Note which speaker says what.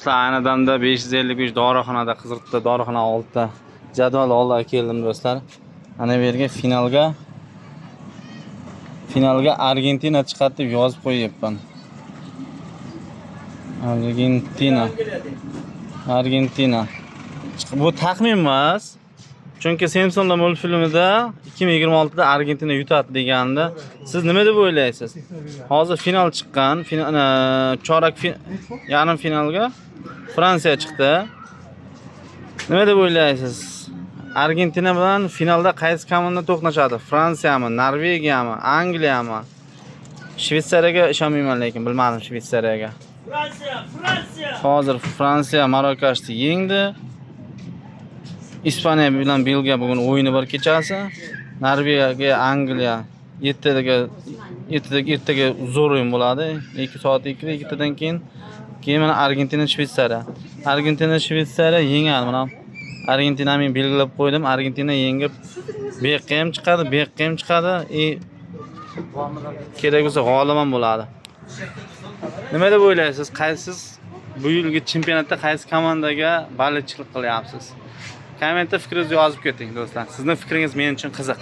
Speaker 1: Ayni damda 555 dorixonada, Qizilqita dorixona oldida, jadval oldiga keldim, do'stlar. Ana bu yerga finalga Argentina chiqadi deb yozib qo'yyapman. Argentina. Argentina. Bu taxmin emas. Chunki Simpsonlar multfilmida 2026 da Argentina yutadi deganda, siz nima deb o'ylaysiz? Hozir final chiqqan, final, chorak yarim finalga Fransiya chiqdi. Nima deb o'ylaysiz? Argentina bilan finalda qaysi komanda to'qnashadi? Fransiyami, Norvegiyami, Angliyami? Shvetsariyaga ishonmayman lekin, bilmadim Shvetsariyaga.
Speaker 2: Fransiya, Fransiya.
Speaker 1: Hozir Fransiya Marokashni yengdi. Ispaniya bilan Belgiya bugun o'yini bor kechasi. Norvegiya, Angliya 7daga 7da, ertaga zo'r o'yin bo'ladi. 2 soat 2da, 2tadan keyin. Keyin mana Argentina, Shvetsariya. Argentina, Shvetsariya yengadi mana. Argentina men belgilab qo'ydim. Argentina yengib bu yoqqa ham chiqadi, bu yoqqa ham chiqadi. И kerak bo'lsa g'olib ham bo'ladi. Nima deb o'ylaysiz? Qaysiz bu yilgi chempionatda qaysi komandaga болельщик lik qilyapsiz? Kommentda fikringizni yozib keting, do'stlar. Sizning fikringiz men uchun qiziq.